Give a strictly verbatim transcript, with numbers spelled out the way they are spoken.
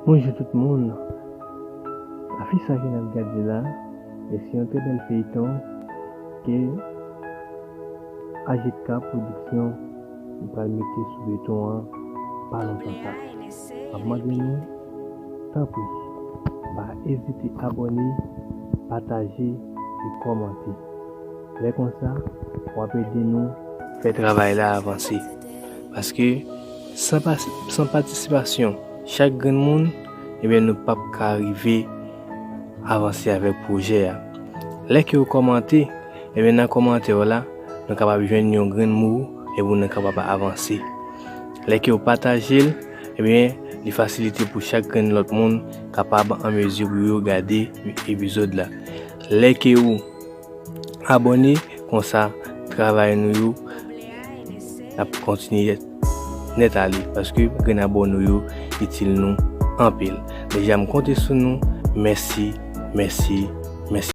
Bonjou tout moun. Afich sa ke n ap gade la, e se yon trè bèl feyton ke A J K Production pral mete sou beton an pa lontan sa. M ap mande nou, tanpri, pa ezite abòne, pataje e kòmante. Lè konsa, w ap ede nou fè travay la avanse. Paske san, pa, san patisipasyon chak grenn moun, ebyen nou p ap ka rive avanse avèk pwojè a. Lè ke w kòmante, ebyen nan kòmantè w la, nou kapab jwenn yon grenn mo epi nou kapab avanse. Lè ke w pataje l, ebyen li fasilite pou chak grenn lòt moun kapab an mezi pou yo gade epizòd la. Lè ke w abòne, konsa travay nou yo ap kontinye nèt ale, paske grenn abòne yo itil nou anpil. Deja m konte sou nou. Mèsi, mèsi,